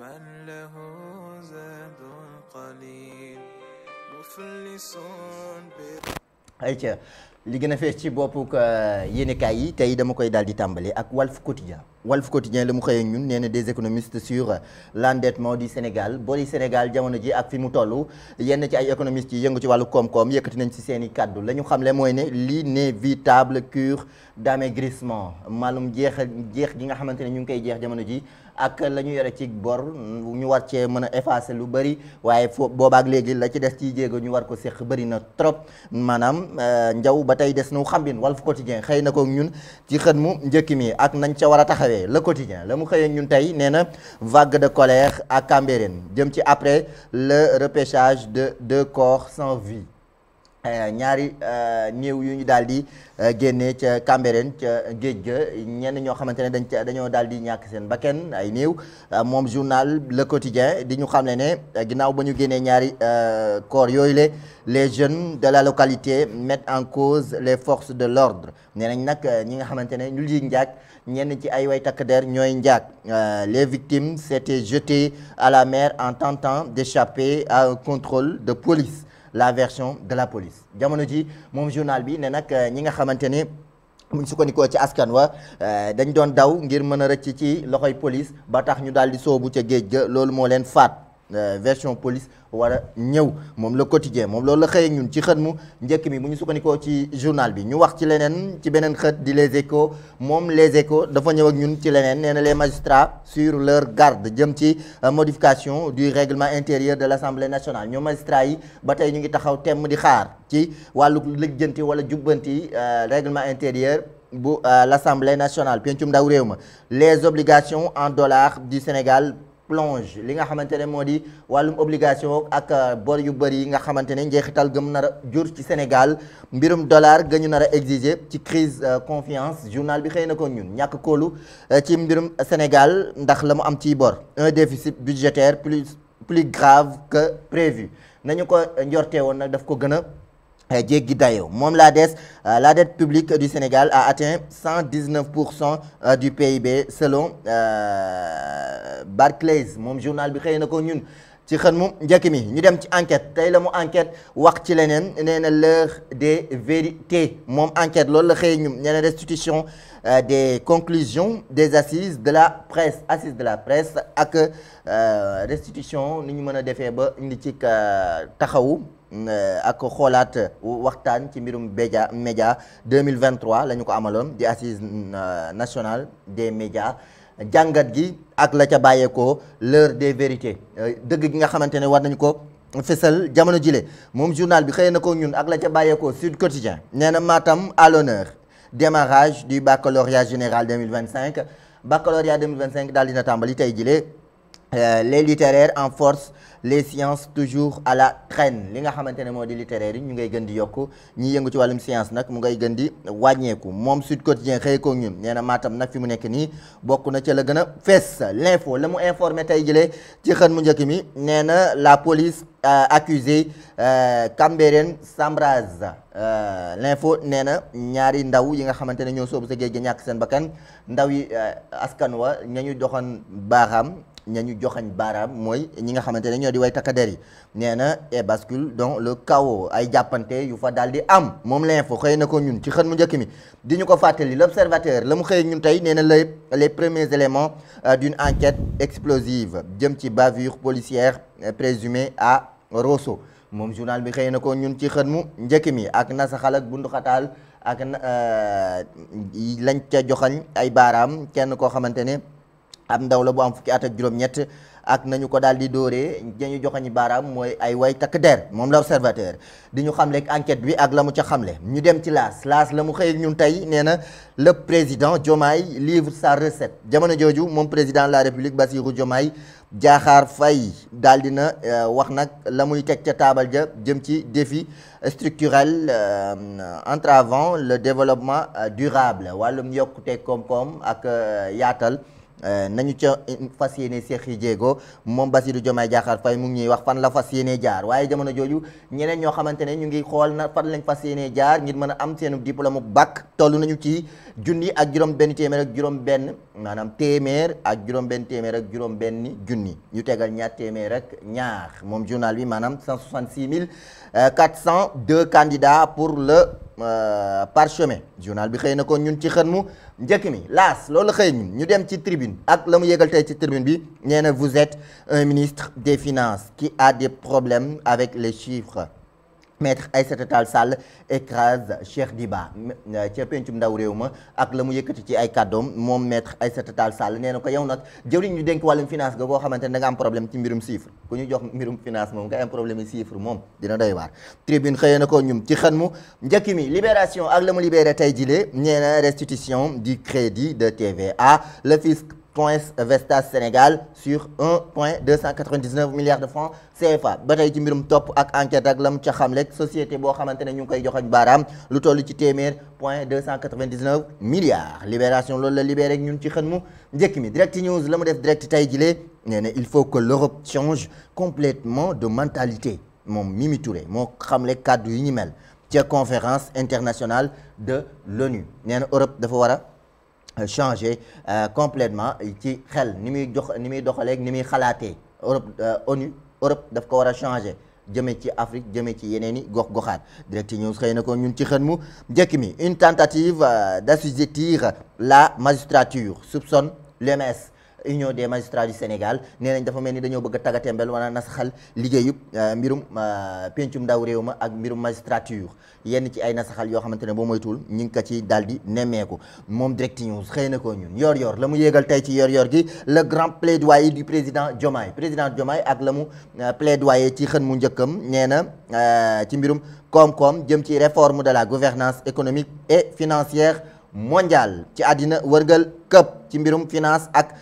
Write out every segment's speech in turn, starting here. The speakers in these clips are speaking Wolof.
من له زاد قليل مفلس ayca li gën a fees ci boppuk yéenekaay yi tey dama koy daal di tàmbali ak Walf Quotidien la mu xëyee ñun nee na des économistes sur l'endettement du Sénégal bori Sénégal jamono ji ak fi mu toll yenn ci ay économistes yi yëngu ci wàllu koom-koom yëkkati nañ ci seen i kàddu la ñu xamle mooy ne l'inévitable cure d'amaigrissement maalum jeex gi nga xamante ne ñu ngi koy jeex jamono ji ak la ñu yore ci bor ñu war cee mën a effacer lu bëri waaye boobaak léegi la ci des ci jéego ñu war ko séq bëri na trop maanaam njaw ba tey des na xambin Walf Quotidien xëy na ko ñun ci xët mu njëkk mi ak nañ ca war a taxawee Le Quotidien la mu xëyee ñun tey nee na vague de colère à Cambérène jëm ci après le repêchage de 2 corps sans vie ñaari néew yu ñu daal di génne ca Cambérène ca géej ga ñenn ñoo xamante ne dañoo daal di ñàkk seen bakkan ay néew moom journal Le Quotidien di ñu xamle ne ginnaaw ba ñu génnee ñaari corps yooyu les jeunes de la localité mettent en cause les forces de l'ordre nee nañ nag ñi nga xamante ne ñu li njaag ñenn ci ay way takk der ñooy njaag les victimes s'étaient jetées à la mer en tentant d'échapper à un contrôle de police. La version de la police jamono ji moom journal bi ne nag ñi nga xamante ni muñ sukkandikoo ci askan wa dañ doon daw ngir mën a rëcc ci loxoy police ba tax ñu daal di soobu ca géej ga loolu moo leen faat version police war a ñëw moom Le Quotidien moom loolu la xëyee ñun ci xët mu njëkk mi bu ñu sukkandikoo ci journal bi ñu wax ci leneen ci beneen xët di Les Échos moom Les Échos dafa ñëw ak ñun ci leneen nee na les magistrats sur leur garde jëm ci modification du règlement intérieur de l'Assemblée nationale ñoom magistrats yi ba tey ñu ngi taxaw temm di xaar ci wàllu lijjanti wala jubbanti règlement intérieur bu l'Assemblée nationale pencum ndaw réew ma les obligations en dollars du Sénégal plonge li nga xamante ne moo di wàllum obligation ak bor yu bëri yi nga xamante ne njeexital gëm nar a jur ci Sénégal mbirum dollar ga ñu nar a exiger ci crise confiance journal bi xëy na ko ñun ñàkk kóolu ci mbirum Sénégal ndax la mu am ciy bor un déficit budgétaire plus grave que prévu nañu ko njortee woon nag daf ko gën a jéggi dayoo moom la dette publique du Sénégal a atteint 119% du PIB selon Barclays moom journal bi xëy na ko ñun ci xën mu njëkk mi ñu dem ci enquête tey la mu enquête wax ci leneen nee na l'heure des vérités moom enquête loolu la xëy ñum nee na restitution des conclusions des assises de la presse ak restitution ni ñu mën a defee ba indi ci taxawu ak xoolaat waxtaan ci mbirum média 2023 la ñu ko amaloon di assise nationale des médias jàngat gi ak la ca bàyyeekoo l'heure des vérités dëgg gi nga xamante ne war nañu ko fësal jamono jile moom journal bi xëy na ko ñun ak la ca bàyyeekoo Sud Quotidien nee na Matam à l'honneur démarrage du baccalauréat général 2025 baccalauréat 2025 daal dina tàmbali tey jile les littéraires en force les sciences toujours à la traîne li nga xamante ne moo di littéraire yi ñu ngay gën di yokku ñi yëngu ci wàllum science nag mu ngay gën di wàññeeku moom Sud Quotidien xëy ko ñun nee na Matam nag fi mu nekk nii bokk na ca la gën a fees l'info la mu informé tey jëlee ci xën mu njëkk mi nee na la police accusé Cambérène s'embrase l'info nee na ñaari ndaw yi nga xamante ne ñoo soobu sa géej gi ñàkk seen bakkan ndaw yi askan wa ñañu joxoon baaraam mooy ñi nga xamante ne ñoo di way takkader yi nee na et bascule dans le chaos ay jàppante yu fa daal di am moom l'info xëy na ko ñun ci xën mu njëkk mi di ñu ko fàttali l'observateur la mu xëy ñun tey nee na les premiers éléments d'une enquête explosive jëm ci bavure policière présumée à Rosso moom journal bi xëy na ko ñun ci xën mu njëkk mi ak nasaxal ak bunduxataal ak lañ ca joxañ ay baaraam kenn koo xamante ne am ndaw la bu am fukki at ak juróom-ñett ak nañu ko daal di dóoree dañu joxañi baaraam mooy ay way takk der moom l'observateur di ñu xamle enquête bi ak la mu ca xamle ñu dem ci laas la mu xëy ñun tey nee na le président Diomaye livre sa recette jamono jooju moom président de la République Bassirou Diomaye Diakhar Faye daal dina wax nag la muy teg ca taabal ja jëm ci défi structurel entravant le développement durable wàllum yokkute koom-koom ak yaatal nañu ca fas yéene Cheikh yi jéego moom Bassirou Diomaye Diakhar Faye mu ngi ñuy wax fan la fas yéene jaar waaye jamono jooju ñeneen ñoo xamante ne ñu ngi xool na fan lañ fas yéene jaar ngir mën a am seen diplôme bac toll nañu ci junni ak juróom-benn téeméer ak juróom-benn maanaam téeméer ak juróom-benn téeméer ak juróom-benn junni ñu tegal ñaar téeméer ak ñaar moom journal bi maanaam 166 402 candidats pour le parchemin journal bi xëy na ko ñun ci xën mu njëkk mi laas loolu xëy ñun ñu dem ci tribune ak la mu yégal tey ci tribune bi nee na vous êtes un ministre des finances qui a des problèmes avec les chiffres maître Aïssata Tall Sall écrase Cheikh Diba ca pencum ndaw réew ma ak la mu yëkkati ci ay kàddoom moom maître Aïssata Tall Sall nee na ko yow nag jëwriñ ñu dénk wàllum finance ga koo xamante ne da nga am problème ci mbirum chiffre ku ñu jox mbirum finance moom nga am problème yi chiffre moom dina doy waar tribune xëyee na ko ñum ci xën mu njëkk mi libération ak la mu libéré tey jile nee na restitution du crédit de TVA le fisc points Vestas Sénégal sur 1,299 milliards de francs CFA ba tey ci mbirum topp ak enquête ak lam ca xamlek société boo xamante ne ñu ngi koy joxoñ baaraam lu toll ci téeméer 1,299 milliards libération loolu la libéré ñun ci xën mu njëkk mi direct news la mu def direct tey jile nee na il faut que l'Europe change complètement de mentalité moom Mimi Touré moo xamle kàddu yi ñu mel ca conférence internationale de l'ONU nee na Europe dafa war a changer complètement ci xel ni muy doxaleeg ni muy xalaatee ONU Europe daf ko war a changer jëmee ci Afrique jëmee ci yeneen i gox-goxaat direct news xëy na ko ñun ci xën mu njëkk mi une tentative d'assujettir la magistrature soupçonne l'UMS Union des magistrats du Sénégal nee nañ dafa mel ni dañoo bëgg a tagatembel wala nasaxal liggéeyub mbirum pencum ndaw réew ma ak mbirum magistrature yenn ci ay nasaxal yoo xamante ne boo moytuwul ñu ngi ko ci daal di nemmeeku moom direct news xëy na ko ñun yor la mu yéegal tey ci yor gi le grand plaidoyer du président Diomaye ak la mu plaidoyer ci xën mu njëkkam nee na ci mbirum koom-koom jëm ci réforme de la gouvernance économique et financière mondiale ci àddina wërgal këpp ci mbirum finance ak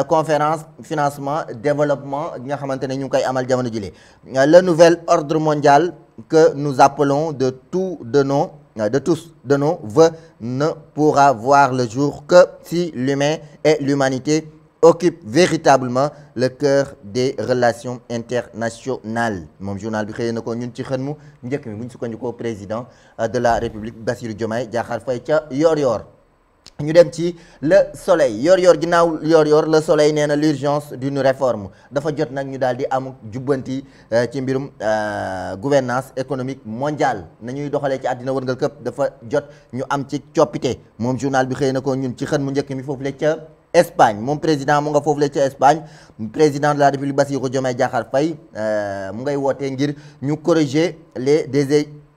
conférence financement développement nga xamante ne ñu ngi koy amal jamono jile le nouvel ordre mondial que nous appelons de tous de nos vœux ne pourra voir le jour que si l'humain et l'humanité occupent véritablement le cœur des relations internationales moom journal bi xëyee na ko ñun ci xën mu njëkk mi bu ñu sukkandikoo président de la République Bassirou Diomaye Diakhar Faye ca yor ñu dem ci le soleil yor ginnaaw yor le soleil nee na l'urgence d'une réforme dafa jot nag ñu daal di am jubbanti ci mbirum gouvernance économique mondiale nañuy doxalee ci àddina wërngal këpp dafa jot ñu am ci coppite moom journal bi xëy na ko ñun ci xën mu njëkk mi foofu la ca Espagne moom président mu nga foofu la ca Espagne président de la République Bassirou Diomaye Diakhar Faye mu ngay wootee ngir ñu corriger les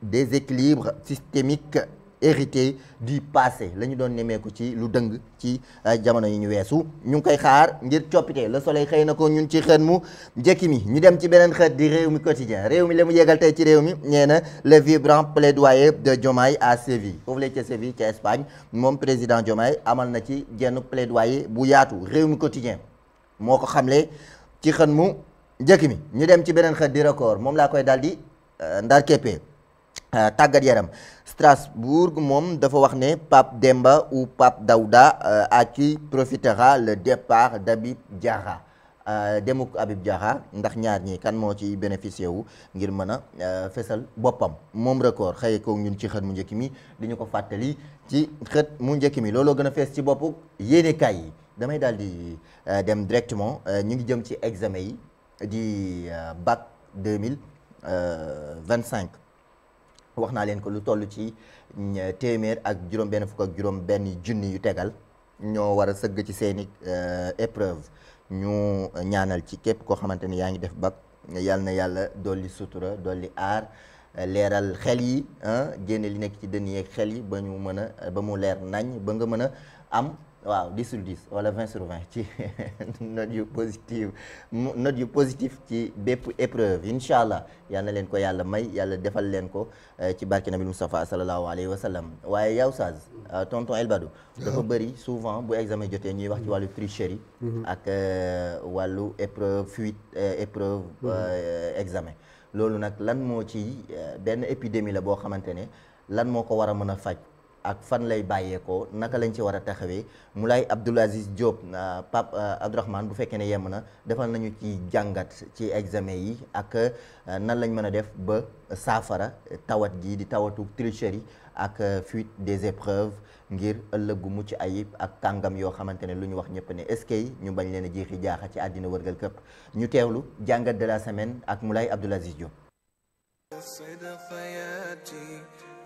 déséquilibres systémiques hérité du passé la ñu doon nemeeku ci lu dëng ci jamono yi ñu weesu ñu ngi koy xaar ngir coppite le soleil xëy na ko ñun ci xën mu njëkk mi ñu dem ci beneen xët di réew mi quotidien réew mi la mu yégal tey ci réew mi nee na le vibrant plaidoyer de Diomaye à Séville foofu la ca Séville ca Espagne moom président Diomaye amal na ci genn plaidoyer bu yaatu réew mi quotidien moo ko xamle ci xën mu njëkk mi ñu dem ci beneen xët di record moom laa koy daal di ndar keppee tàggat yaram Strasbourg moom dafa wax ne Pape Demba ou Pape Daouda à qui profitera le départ d'Habib Diarra demuk Habib Diarra ndax ñaar ñi kan moo ci bénéficié wu ngir mën a fesal boppam moom record xëye ko ñun ci xët mu njëkk mi di ñu ko fàttali ci xët mu njëkk mi looloo gën a fees ci boppu yéenekaay yi damay daal di dem directement ñu ngi jëm ci examen yi di bac 2025 wax naa leen ko lu toll ci téeméer ak juróom-benn fukk ak juróom-benn junni yu tegal ñoo war a sëgg ci seeni épreuve ñu ñaanal ci képp koo xamante ni yaa ngi def bac yàlla na yàlla dolli sutura dolli aar leeral xel yi génne li nekk ci dënn yeeg xel yi ba ñu mën a ba mu leer nañ ba nga mën a am waaw 10 sur 10 wala 20 sur 20 ci note yu positif ci bépp épreuve incha allah yal na leen ko yàlla may yàlla defal leen ko ci barke nabi Moustapha sallallahu alayhi wa sallam waaye yow Saz tonton El Badou dafa bëri souvent bu examen jotee ñuy wax ci wàllu tricherie ak wàllu épreuve fuite épreuve examen loolu nag lan moo ci benn épidémie la boo xamante ne lan moo ko war a mën a faj ak fan lay bàyyeekoo naka lañ ci war a taxawee Moulay Abdoul Aziz Diop Pape Abdourahmane bu fekkee ne yemm na defal nañu ci jàngat ci examen yi ak nan lañ mën a def ba saafara tawat gi di tawatu tricherie ak fuite des épreuves ngir ëllëg gu mucc ayib ak kàngam yoo xamante ne lu ñu wax ñëpp ne est-ce que ñu bañ leen a jeexi jaaxa ci àddina wërgal këpp ñu teewlu jàngat de la semaine ak Moulay Abdoul Aziz Diop. الصدق ياتي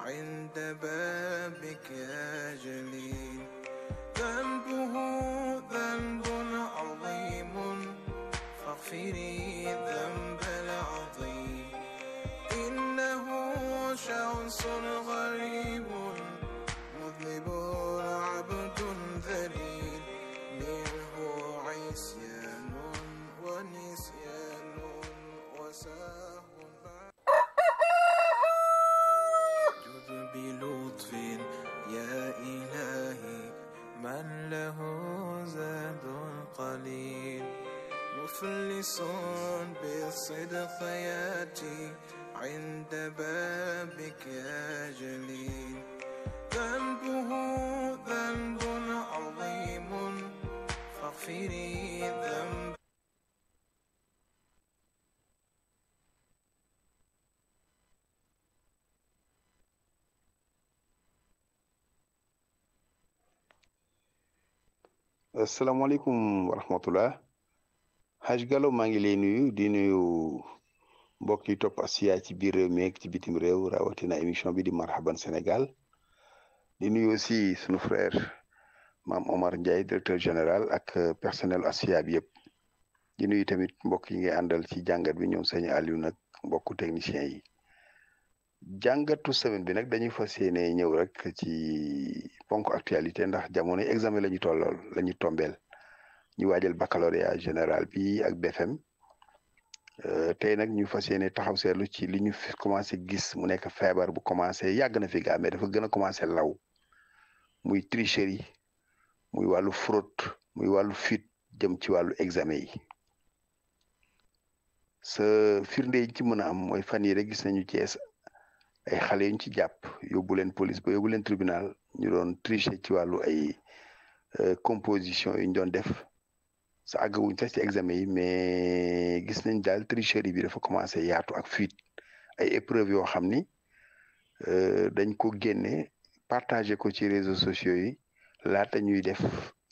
عند بابك يا جليل ذنبه ذنب عظيم فاغفري الذنب العظيم إنه شخص غريب مذنب عبد ذليل منه عصيان ونسيان وسهو بلطف يا إلهي من له زاد قليل مفلس بالصدق ياتي عند بابك يا جليل ذنبه ذنب عظيم فاغفري ذنب asalaamaaleykum wa rahmatullah Haj Gallo maa ngi lay nuyu di nuyu mbokk yi topp Asfiya ci biir réew mi ak ci bitim réew rawatina émission bi di Marhaban Sénégal di nuyu aussi sunu frère Mame Omar Ndiaye directeur général ak personnel Asfiya bi yëpp di nuyu tamit mbokk yi ngay àndal ci jàngat bi ñoom sëñ Aliou nag mbokku technicien yi jàngatu semaine bi nag dañuy fas yéene ñëw rek ci ponk actualité ndax jamono examen la ñu tollool la ñu tombeel ñu waajal baccalauréat général bi ak BFM tey nag ñu fas yéene taxaw seetlu ci li ñu commencé gis mu nekk feebar bu commencé yàgg na fi gaa mais dafa gën a commencé law muy tricherie muy wàllu fraude muy wàllu fuite jëm ci wàllu examen yi sa firnde yi ci mën a am mooy fan yi rek gis nañu Cees ay xale yuñ ci jàpp yóbbu leen police ba yóbbu leen tribunal ñu doon tricher ci wàllu ay composition yi ñu doon def sa àggawuñ sax ci examen yi mais gis nañ daal tricherie bi dafa commencé yaatu ak fuite ay épreuves yoo xam ni dañ ko génne partagé ko ci réseaux sociaux yi laata ñuy def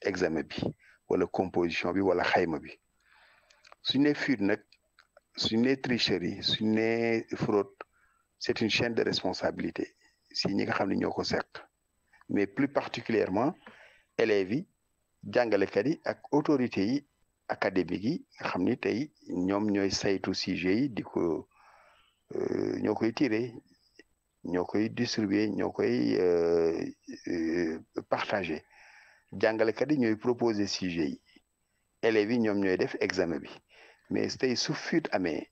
examen bi wala composition bi wala xayma bi suñ ne fuite nag suñ ne tricherie suñ ne fraude c'est une chaîne de responsabilité si ñi nga xam ne ñoo ko seq mais plus particulièrement élèves yi jàngalekat yi ak autorités yi académiques yi nga xam ni tey ñoom ñooy saytu sujet yi di ko ñoo koy tiré ñoo koy distribuer ñoo koy partager jàngalekat yi ñooy proposer sujet yi élèves yi ñoom ñooy def examen bi mais tey su fuite amee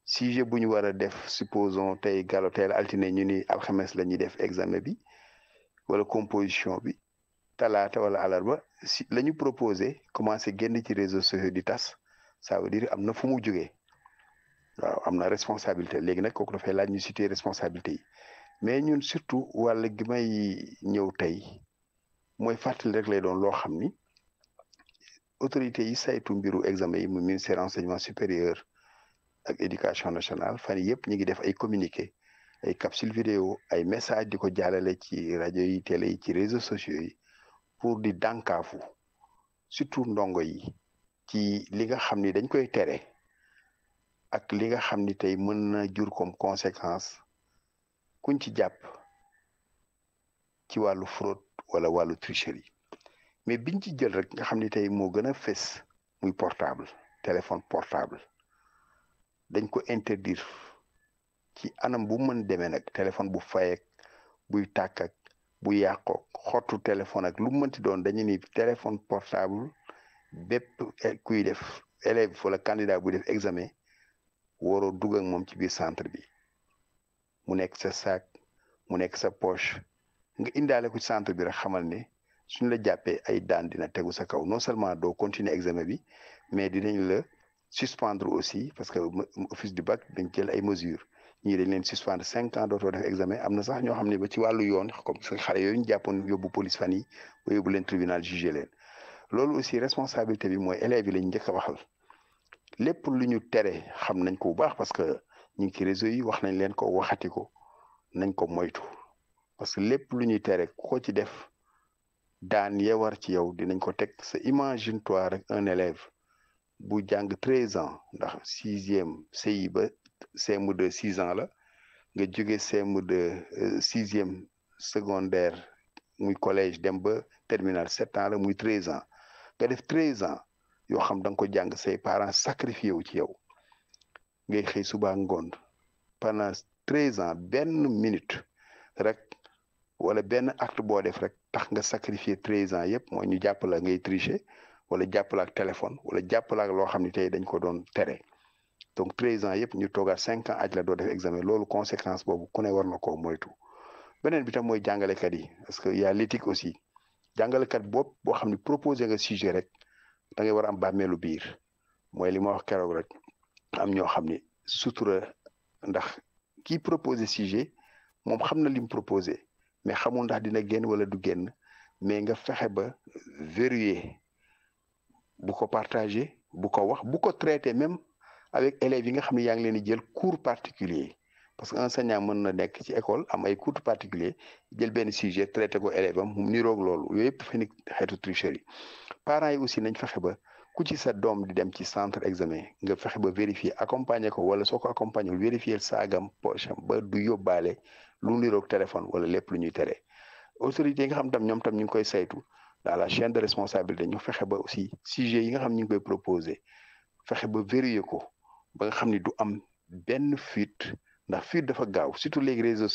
sujet bu ñu war a def supposons tey Gallo tey altine ñu ni alxames la ñuy def examen bi wala composition bi talaata wala alarba si la ñu proposé commencé génn ci réseaux sociaux di tas ça veut dire am na fu mu jógee waaw am na responsabilité léegi nag kooku dafay laaj ñu situer responsabilité yi mais ñun surtout wàll gi may ñëw tey mooy fàttali rek lay doon loo xam ni autorités yi saytu mbiru examen yi mu ministère enseignement supérieur ak éducation nationale fan yëpp ñu ngi def ay communiqué ay capsule vidéo ay message di ko jàllale ci rajo yi télé yi ci réseaux sociaux yi pour di dànkaafu surtout ndongo yi ci li nga xam ni dañ koy tere ak li nga xam ni tey mën na jur comme conséquence kuñ ci jàpp ci wàllu fraude wala wàllu tricherie mais biñ ci jël rek nga xam ni tey moo gën a fës muy portable téléphone portable dañ ko interdire ci anam bu mën demee nag téléphone bu fayek buy tàkk ak bu yàqoo xottu téléphone ak lu mënti doon dañu ni téléphone portable bépp kuy def élève wala candidat buy def examen waroo dugg ak moom ci biir centre bi mu nekk sa sac mu nekk sa poche nga indaale ko ci centre bi rek xamal ne suñ la jàppee ay daan dina tegu sa kaw non seulement doo continuer examen bi mais dinañ la suspendre aussi parce que office du bac dañ jël ay mesures ñii dañ leen suspendre 5 ans dootoo def examen am na sax ñoo xam ne ba ci wàllu yoon comme xale yooyu ñu jàppoon yóbbu police fan yi ba yóbbu leen tribunal jugé leen loolu aussi responsabilité bi mooy élèves yi lañ njëkk a waxal lépp lu ñu tere xam nañ ko bu baax parce que ñu ngi ci réseau yi wax nañ leen ko waxati ko nañ ko moytu parce que lépp lu ñuy tere ku ko ci def daan yee war ci yow dinañ ko teg sa imagine toi rek un élève bu jàng 13 ans ndax 6e CI ba CM2 6 ans la nga jóge CM2 6e secondaire muy collège dem ba terminal 7 ans la muy 13 ans nga def 13 ans yoo xam da nga ko jàng say parents sacrifié wu ci yow ngay xëy suba ngoon pendant 13 ans benn minute rek wala benn acte boo def rek tax nga sacrifié 13 ans yëpp mooy ñu jàpp la ngay tricher wala jàpp la ak téléphone wala jàpp la ak loo xam ne tey dañ ko doon tere donc 13 ans yëpp ñu toogaat 5 ans aj la doo def examen loolu conséquence boobu ku ne war na koo moytu beneen bi tam mooy jàngalekat yi parce que y a l'éthique aussi jàngalekat boo xam ne proposé nga sujet rek da ngay war a am bàmmeelu biir mooy li ma wax keroog rek am ñoo xam ne sutura ndax kii proposé sujet moom xam na li mu proposé mais xamul ndax dina génn wala du génn mais nga fexe ba verrouiller bu ko partagé bu ko wax bu ko traité même avec élèves yi nga xam ne yaa ngi leen di jël cours particulier parce que enseignant mën na nekk ci école am ay cours particulier jël benn sujet traité ko élève am mu niroog loolu yooyu yëpp dafa nekk xeetu tricherie parents yi aussi nañ fexe ba ku ci sa doom di dem ci centre examen nga fexe ba vérifier accompagner ko wala soo ko accompagner vérifier saagam poche am ba du yóbbaale lu niroog téléphone wala lépp lu ñuy tere autorités yi nga xam tam ñoom tam ñu ngi koy saytu dans la chaîne de responsabilité ñu fexe ba aussi sujet yi nga xam ñu ngi koy proposer fexe ba vérifier ko ba nga xam ni du am benn fuite ndax fuite dafa gaaw surtout léegi réseaux sociaux